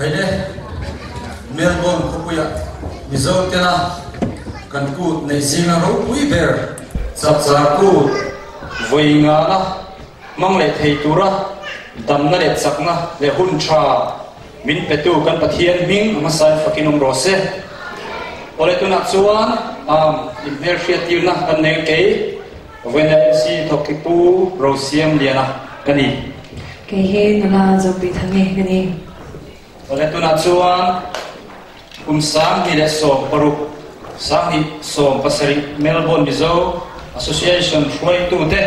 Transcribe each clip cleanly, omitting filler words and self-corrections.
Khaile Melbourne khawpuia Mizo tena kan kut nei zinga ropui ber Chapchar kut vawi ngana hmang leh thei tura damna leh chakna leh hun tha min petu kan Pathian hming a hmasain fakin awm rawh se. Awle tunah chuan inhmel hriattirna kan nei kei Vawiina MC thawkkipu Rosiam Liana ka ni. Kei hi nula Zopi Thangi ka ni. Awle tunah chuan kum 2016, 2017 Melbourne Mizo Association hruaitute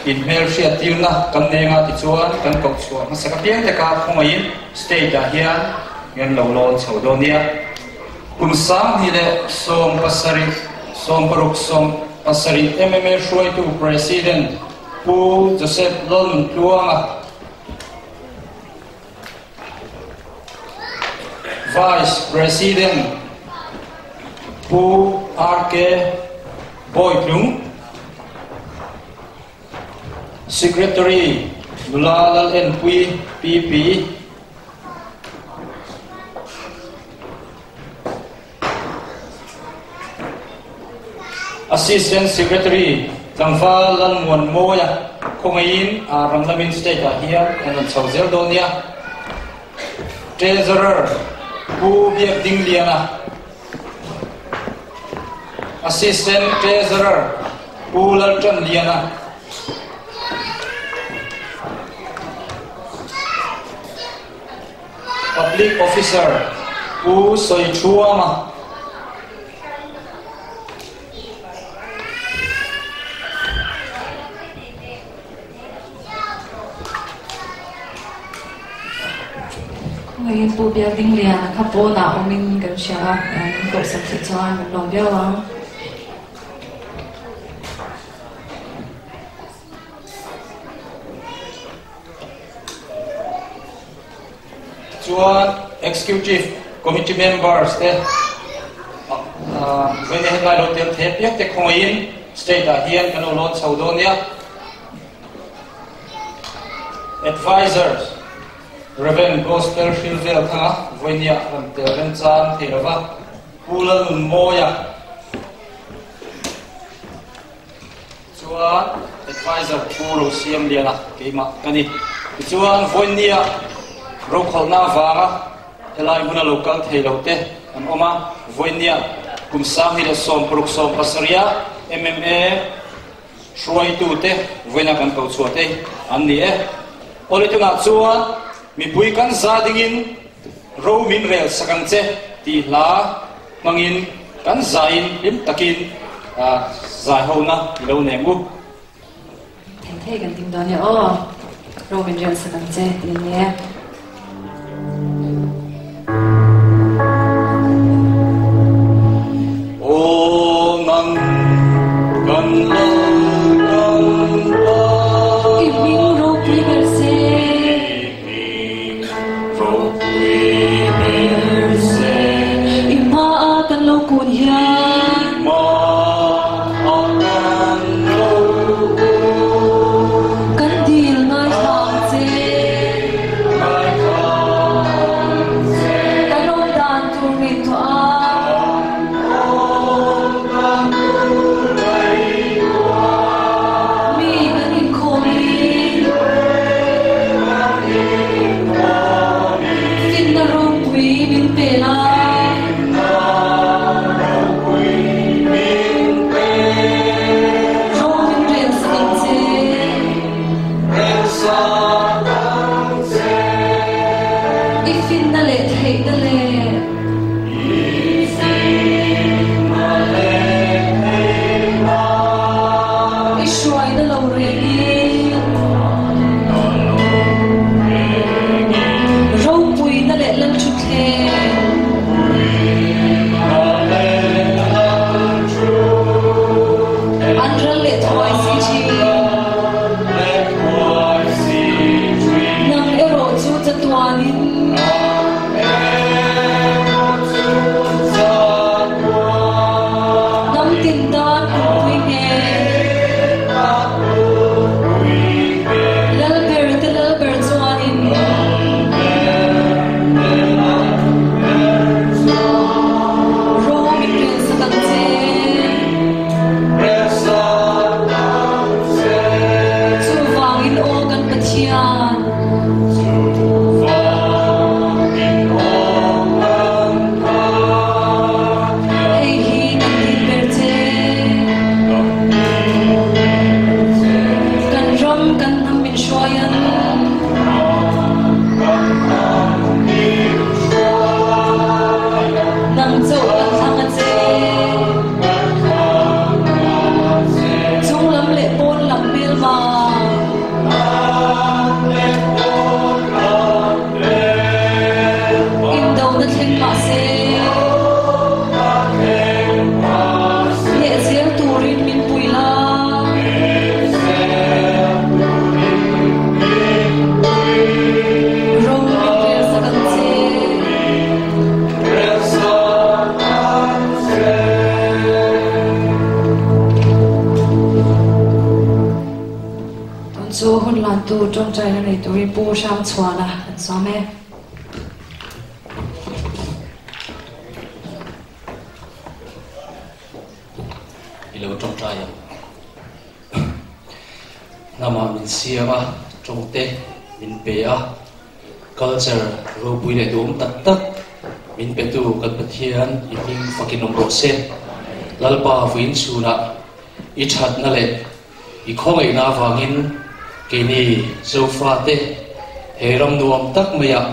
inhmel hriattirna kan nei anga tichuan kan koh chhuah hmasa ka piang te kha khawngaihin stage ah hian kan lo lawn chho dawn nia. Kum 2017, 16, 17 MMA hruaitu President Pu Joseph Lalnuntluanga, Vice President Pu RK Bawitlung, Secretary Nula Lalenpui PP, Assistant Secretary Tlangval Lalmuan Mawia khawngaihin a ram lamin state ah hian an rawn chho zel dawn nia. Treasurer Pu Biak Dingliana, Assistant Treasurer Pu Laltan Liana, Public Officer Pu Sawiṭhuama, Khawngaihin Pu Biak Dingliana kha pawnah awmin kan hria a, min kohsak theih chuan kan lawm viau ang. Chuan Executive Committee members te vawiin hetlai lo tel thei apiang te khawngaihin state ah hian kan lo lawn chho dawn nia. Advisors Rev. Gospel Hrilvel Thanga vawinia rawn tel remchang thei lova Pu Lalnunmawia Chuan advisor Pu Rosiam Liana keimah ka ni. Tichuan vawinia rokhawlhna avanga helai hmuna lo kal thei lo te an awm a, vawinia kum 2016 17 MMA hruaitu te vawiina kan ko chhuah te an ni e. Awle tunah chuan mipui kan za dingin ro min rel sak ang che tih hla hmangin kan zaiin hlim takin zai hona i lo nem u. Thei thei kan ding dawn e aw, ro min rel sak ang che tih a ni e. Aw nang kan lal kan pa. I hming ropui ber se. I hmaah kan lo kun hian. Kan dil ngaithla ang che. Kan awm dan tur ngaihtuah a. Mi kan inkhawm in. Finna ropui min pe la. Ro min rel sak ang che. I finna leh theihna leh. I hruaina lo rengin. Ropuina leh Lalṭhutthleng. An ral leh thuai si ṭhin. Nang erawh chu chatuanin. Hnam tin tan kumpui nge. Lalber te Lalber chuanin. se. Hneh zel turin min pui la. Ro min rel sak ang che. Tun chu hun lantu tawngtaina nei turin Pu Hrangchhuana kan sawm e. I lo tawngtai ang. Hnamah min siam a, tawngte min pe a, culture ropui leh duhawm tak tak min petu kan Pathian i hming fakin awm rawh se. Lalpa vawiin chhunah i thatna leh I khawngaihna avangin keini Zofate he ram nuam tak maiah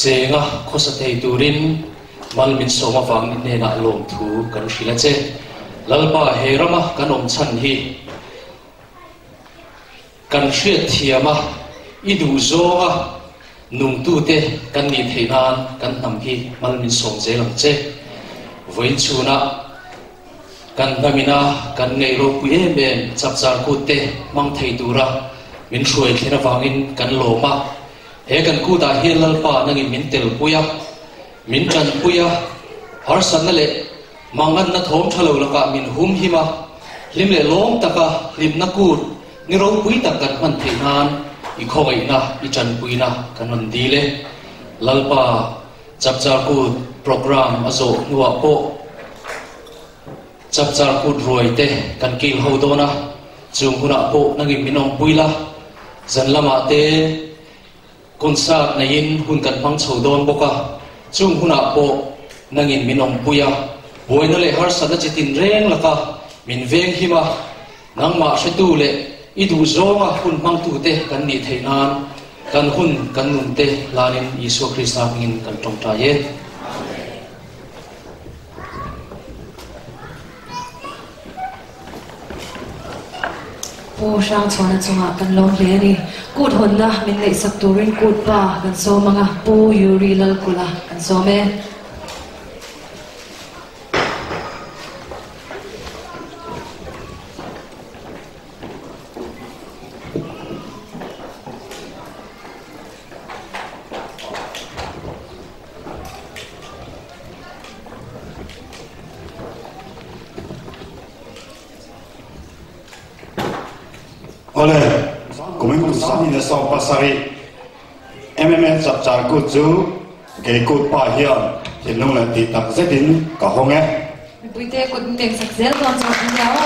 chenga khawsa thei turin mal min sawm avangin hnenah lawmthu kan hrilh a che. Lalpa he rama kan awm chhan hi kan hriatthiam a, i duh zawnga nungtute kan nih theih nan kan hnam hi mal min sawm zel ang che. Vawiin chhunah Kan hnamina kan ngaih ropui em em chapchar kut te hmang thei tura min hruai thlen avangin kan lawm a. He kan kutah hian Lalpa nangin min telpui a, min tanpui a, harsatna leh manganna thawm tha lo lakah min humhim a, hlim leh lawm taka hlimna kut ni ropui tak kan hman theih nan i khawngaihna, i tanpuina kan rawn dil e. Lalpa. Chapchar Kut programme a zawh hnuah pawh Chapchar Kut ruai te kan kil ho dawn a, chung hunah pawh nangin min awmpui la, zan lamah te concert neiin hun kan hmang chho dawn bawk a, chung hunah pawh nangin min awmpui a, buaina leh harsatna chi tin reng laka min veng him a, nangmah hretu leh i duh zawnga hun hmangtute kan nih theih nan Kan hun kan nun te hlanin Isua Krista hmingin kan tawngtai e. Pu Hrangchhuana chungah kan lawm hle a ni. Kut hawnna min neihsak turin kut pa kan sawm ang a, Pu Yuri Lalkula kan sawm e. Awle, kumin kum 2017 MMA chapchar kut chu kei kut pa hian thinlung leh tih tak zetin ka hawng e. Mipuite kut min pek sak zel dawn zawk an nia aw.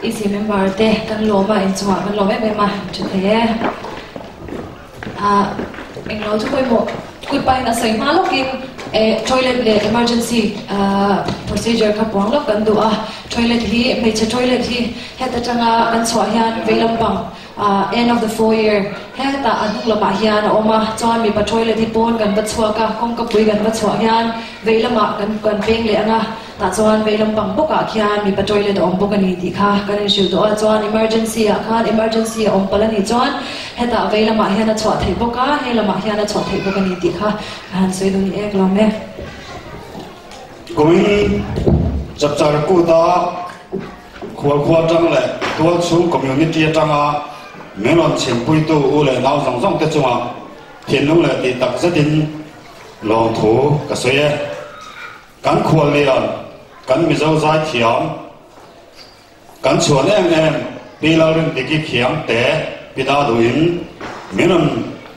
EC member te kan lawm a, inchungah kan lawm em em a, tha thei e. Englo chu pawimawh kut pahin a sawi hma lawkin toilet leh emergency procedure kha puang lawk kan duh a, toilet hi hmeichhe toilet hi het atanga kan chhuah hian vei lampang end of the foyer hetah a hnung lamah hian a awm a, chuan mipa toilet hi pawn kan va chhuak a, kawngkapui kan va chhuah hian vei lamah kan kan peng leh ang a. Tah chuan vei lampang bawkah khian mipa toilet a awm bawk a ni tih kha kan inhrilh tawh a, chuan emergency ah khan emergency a awm palh a nih chuan hetah vei lamah hian a chhuah theih bawk a, he lamah hian a chhuah theih bawk a ni tih kha ka han sawi duh ni ek lawm e. Kumin Chapchar Kuta khualkhua atang leh tualchhung community atanga min rawn chhimpuitu u leh nau zawng zawng te chungah thinlung leh tih tak zetin lawmthu ka sawi e. Kan khuallian, kan Mizo zaithiam, kan chhuan em em Pi Lalrindiki Khiangte Pi Daduhin min rawn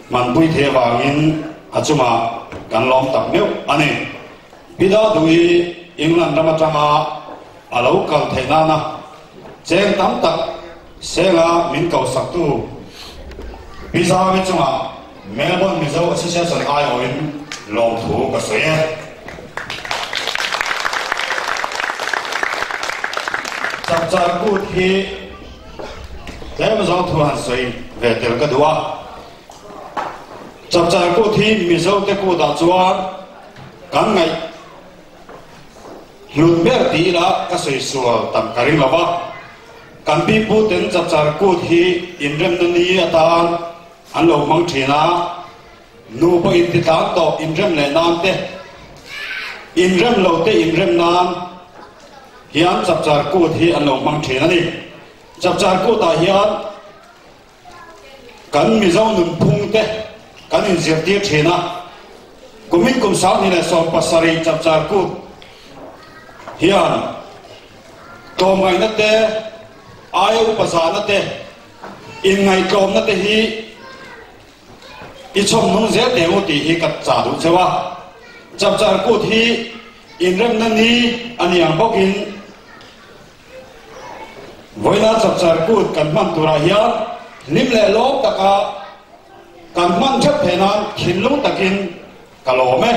hmanpui thei avangin a chungah kan lawm tak meuh a ni. Pi Daduhi England ram atanga a lo kal theih nana cheng tam tak senga min kosaktu Pi Zami chungah Melbourne Mizo Association aiawhin lawmthu ka sawi e. Chapchar kut hi tlem zawng thu han sawi ve tel ka duh a. Chapchar kut hi Mizo te kutah chuan kan ngaih hlut ber ti ila ka sawi sual tam ka ring lo va. Kan pi pu ten Chapchar Kut hi inremna ni atan an lo hmang thin a, nupa intitlang tawh inrem leh nan te, inrem lo te inrem nan hian Chapchar Kut hi an lo hmang thin a ni. Chapchar Kut ah hian kan Mizo nunphung te kan inzirtir thin a, kumin kum 2017 Chapchar Kut hian Tlawmngaihna te, aia upa zahna te, inngaihtlawmna te hi i chhawm nung zel teh u tih hi ka chah duh cheu a. Chapchar Kut hi inremna ni a ni ang bawkin vawiina Chapchar Kut kan hman turah hian hlim leh lawm taka kan hman theuh theih nan thinlung takin Ka lawm e.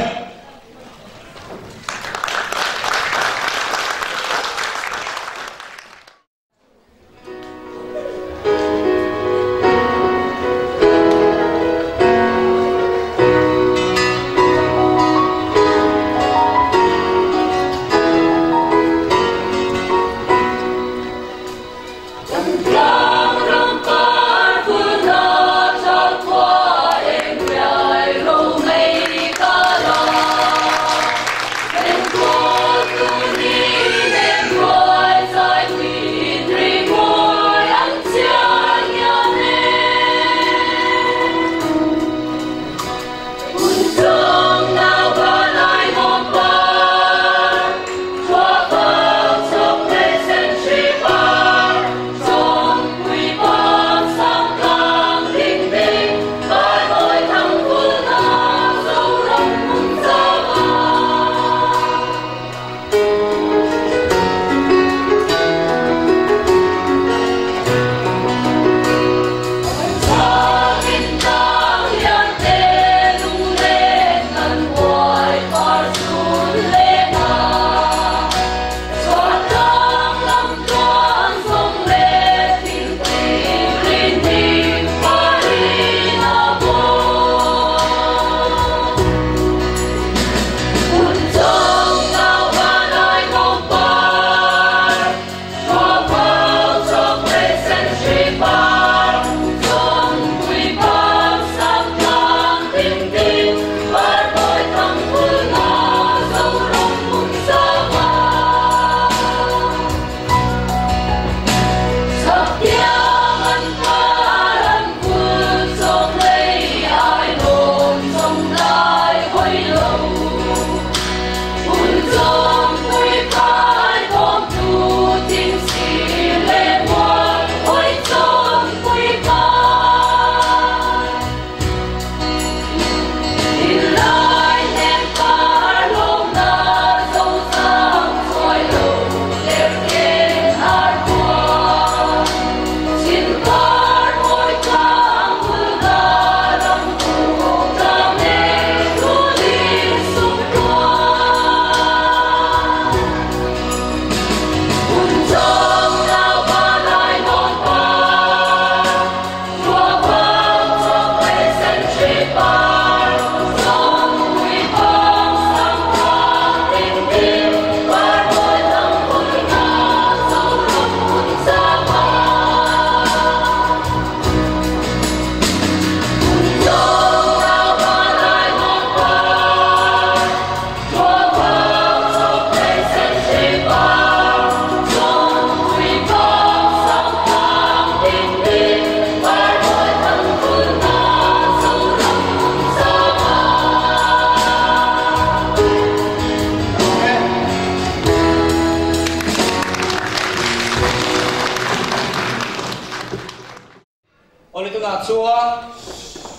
Awle tunah chuan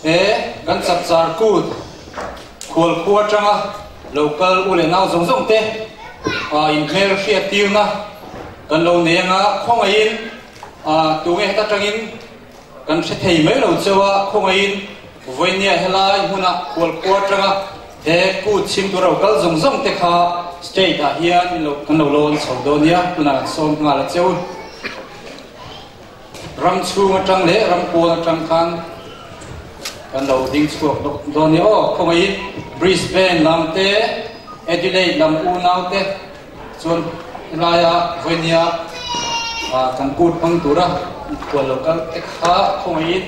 he kan Chapchar Kut khualkhua atanga lo kal u leh nau zawng zawng te inhmel hriat tirna kan lo nei anga khawngaihin tunge heta tangin Kan hre thei mai lo cheu a, khawngaihin vawinia helai hmuna khualkhua atanga he kut chhim tur ro kal zawng zawng te kha state ah hian min lo kan lo lawn chho dawn nia, tunah kan sawm nghal a cheu. Ram chhung atang leh ram pawn atang khan kan lo ding chhuak dawn nia aw, khawngaihin Brisbane lam te, Adelaide lam unau te chuan helaia vawinia. Kan kut hmang tura mikhual lo kal te kha khawngaihin.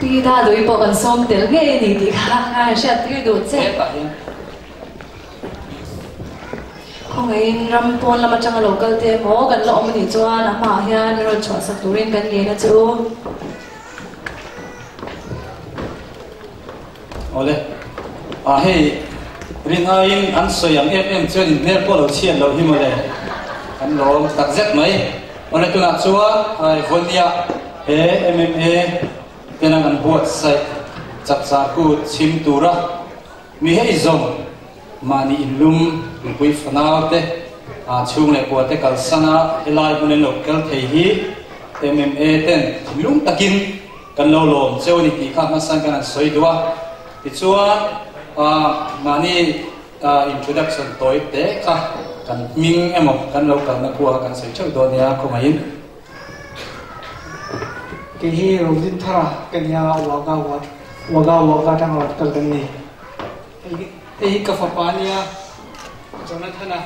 Pi Dadui pawh kan sawm tel ngei a ni tih kha ka han hriat tir duh che. Khawngaihin ram pawn lam atanga lo kal te emaw kan la awm a nih chuan a hmaah hian min rawn chhuahsak turin kan ngen a che u. Awle. Ah hei rin aiin an sawi ang em em chuan in hmel pawh lo chhiat loh hi mawle. Kan lawm tak zet mai. Awle tunah chuan ai Vawnia he MMA tena kan buatsaih chapchar kut chhim tura mi hei zawng mahni inlum nupui fanau te chhung leh kua te kalsana helai hmun an lo kal thei hi MMA ten thinlung takin Kan lo lawm cheu a ni tih kha hmasan kan han sawi duh a. Tichuan, mahni introduction tawi te kha kan hming emaw kan lo kalna khua kha kan sawi theuh dawn nia khawngaihin. Kei hi Rodin Thara ka nia, Wagga Wagga Wagga atanga rawn kal kan ni. Hei hi ka fapa a nia, Jonathan-a.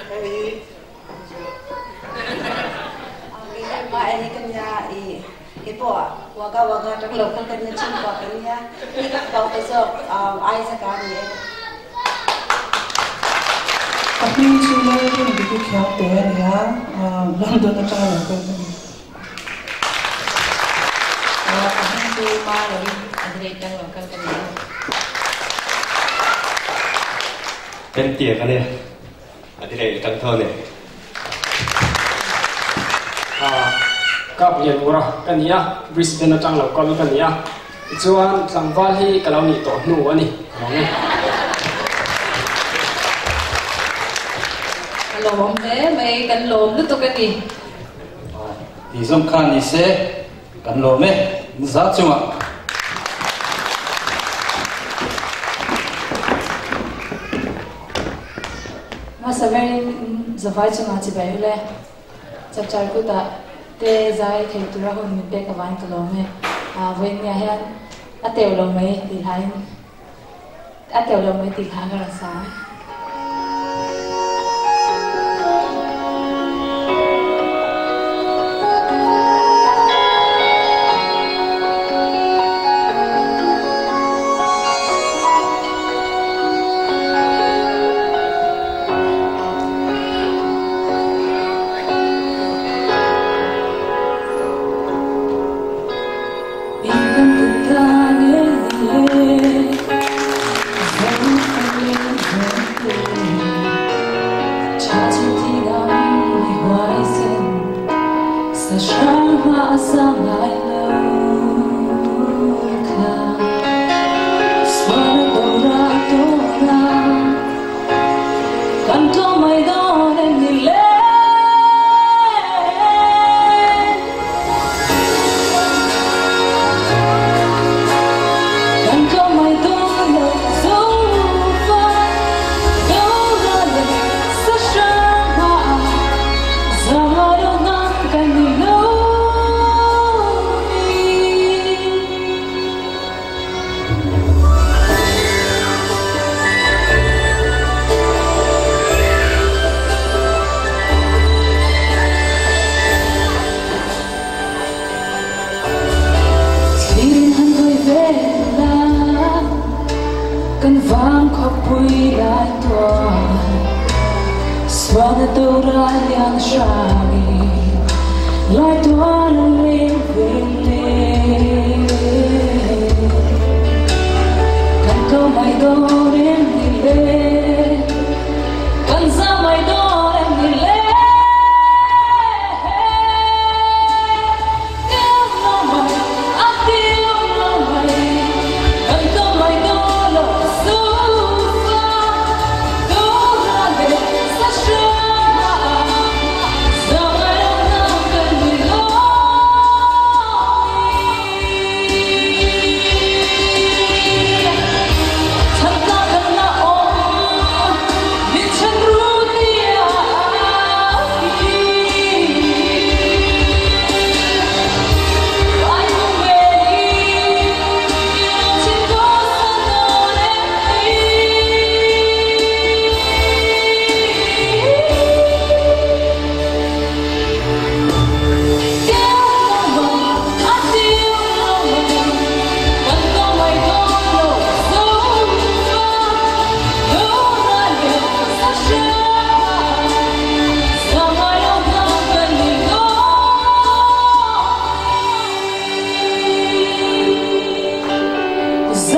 Hei hi Ka hming chu Lalrindiki Khiangte a ni a, London atanga lo kal ka ni. Ka hming chu Maloin Adelaide atanga lo kal ka ni a. Pentia ka nia. A ti rei tang tho ni. Kap lian ura ka ni a, Brisbane atang lo kal ka ni a, tichuan tlangval hi ka lo nih tawh hnu a ni, ka lo nge. Ka lawm hle mai, kan lawm lutuk a ni. Tih zawng kha ni se, kan lawm e, za chungah. Hmasa berin zavai chungah chibai ule chapchar kutah te zai thei tura hun min pek avangin ka lawm e. Vawiin nia hian a teuh lo mai tih hlain a teuh lo mai tih hla ka rawn sa ang.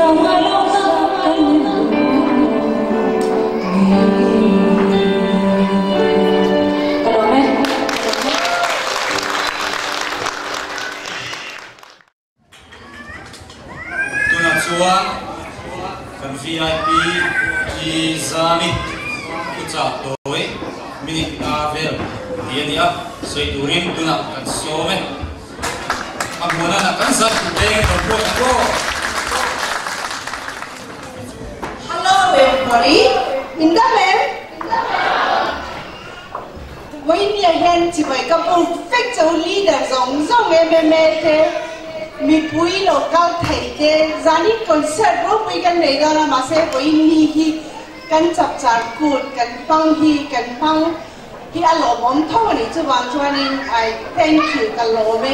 Ka lawm e. Tunah chuan kan VIP Pi Zami thuchah tawi minute nga vel ti a ni a, sawi turin tunah kan sawm e. A hmuhna kan zat leng lo pawh ta aw. Hello everybody, in dam em? Vawinia hian chibai ka puk vek chu leader zawng zawng MMA te mipui lo kal thei te zanin concert ropui kan nei dawn a mahse vawiin ni hi kan chapchar kut kan hmang hi kan hmang hi a lawmawm tho a nih chuvang chuanin I thank you ka lawm e.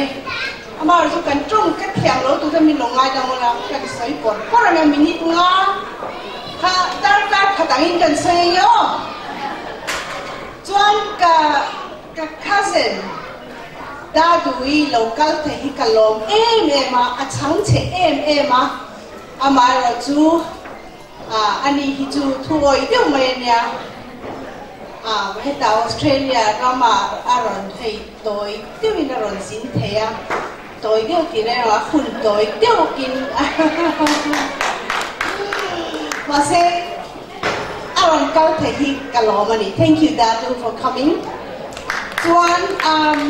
Amaherawh chu kan tawng ka thiam lo tur khan min lo ngaidam ula kan sawi pawr pawr ang e minute nga kha darkar khat angin kan sawi ang e aw. Chuan ka ka cousin Dadui lo kal thei hi ka lawm em em a, a chhang chhe em em a, amaherawh chu Ah, ani hi chu thu awih deuh mai a nia. Ah, heta Australia rama a rawn hei tawi deuhin a rawn zin thei a, tawi deuh tih reng a hun tawi deuhin mahse a rawn kal thei hi ka lawm a ni. Thank you Dadu for coming. Chuan um.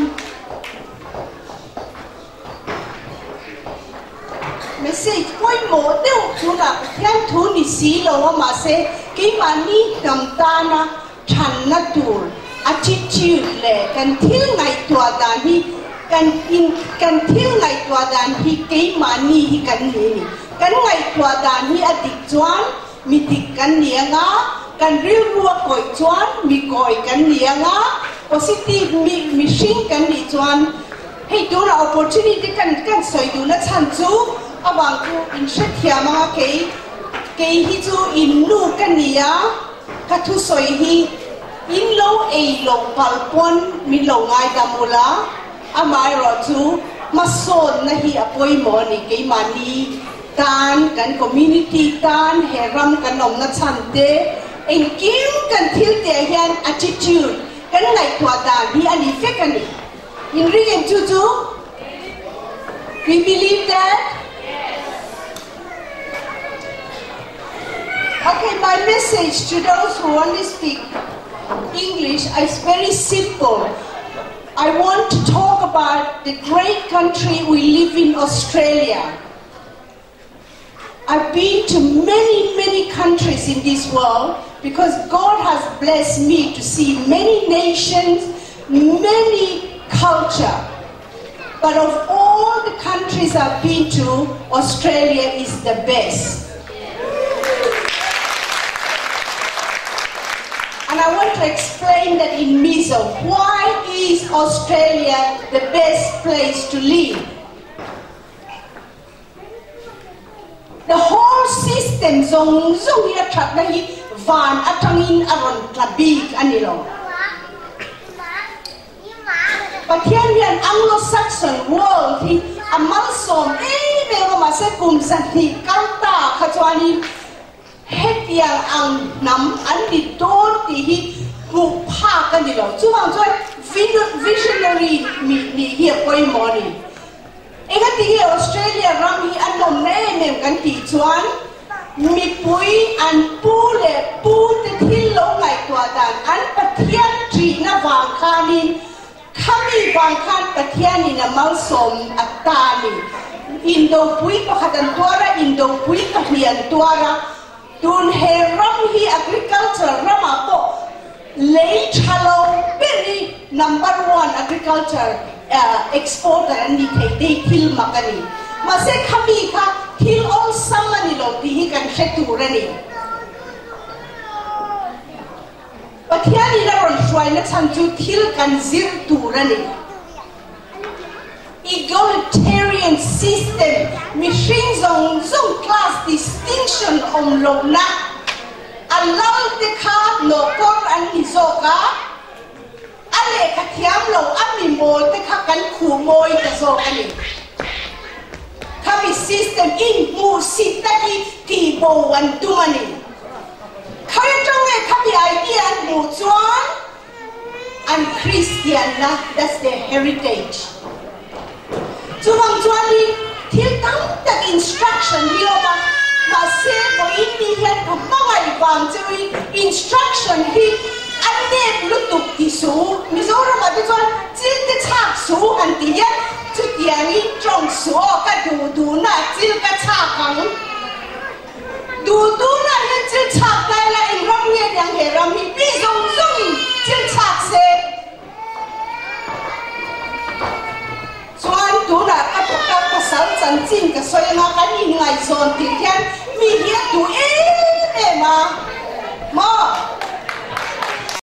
Message pawimawh deuh tunah Pathian thu ni si lo a mahse keimahni hnam tana thanna tur attitude leh kan thil ngaihtuah dan hi kan in kan thil ngaihtuah dan hi keimahni hi kan ni ni. Kan ngaihtuah dan hi a dik chuan mi dik kan ni anga kan rilru a kawih chuan mi kawi kan ni anga positive mi mihring kan nih chuan Hei tunah opportunity kan kan sawi duhna chhan chu avang chu in hrethiam anga kei kei hi chu in nu ka ni a, ka thusawi hi in lo ei loh palh pawn min lo ngaidam ula, amaherawh chu hmasawnna hi a pawimawh a ni keimahni tan kan community tan he ram kan awmna chhan te engkim kan thil teh hian attitude kan ngaihtuah dan hi a ni vek a ni. In ring em chu chu? We believe that? Okay, my message to those who only speak English is very simple. I want to talk about the great country we live in, Australia. I've been to many, many countries in this world because God has blessed me to see many nations, many culture. But of all the countries I've been to, Australia is the best. And I want to explain that in Mizo. Why is Australia the best place to live? The whole system zawng zawng hi a thatna hi van atangin a rawn tla bik a ni lo. Pathian hian Anglo-Saxon world hi a malsawm em em a mahse kum 200 kal ta kha chuanin hetiang ang hnam an ni dawn tih hi hmuh phak a ni lo. Chuvang chuan visionary nih hi a pawimawh a ni. Engati nge Australia ram hi a nawm em em kan tih chuan mipui an pu leh pu te thil lo ngaihtuah dan an Pathian ṭihna vang khanin khami vang khan Pathianin a malsawm a ta a ni. Indopui pakhat an tuar a, indopui pahnih an tuar a, tun he ram hi agriculture ramah pawh Lei tha lo ber hi number one agriculture exporter an ni thei te hi thil mak a ni. Mahse khami kha thil awlsam a ni lo tih hi kan hre tur a ni. Pathianin a rawn hruaina chhan chu thil kan zir tur a ni. Egalitarian system, mihring zawng zawng class distinction awm lohna, a lal te kha nawhkawr an ni zawk a, a lehkha thiam lo a mi mawl te kha kan khuh mawi ta zawk a ni. Khami system inhmuhsitna hi Tihbo an tum a ni. Khawi atang nge khami idea an hmuh chuan an Kristianna, that's their heritage. Chuvang chuanin thil tam tak instruction hi awm a, mahse vawiin ni hian ka hmangaih vang cheuhin instruction hi a nep lutuk ti suh u. Mizoramah te chuan chil te chhak suh u han ti hian chutiangin tawng suh aw ka duh duhna chil ka chhak ang. Duh duhna hian chil chhak dai la eng ram nge niang he ram hi mi zawng zawngin chil chhak se. Chuan tunah ka thawk a, pasal chanchin ka sawi anga kan inngaihzawn tih hian.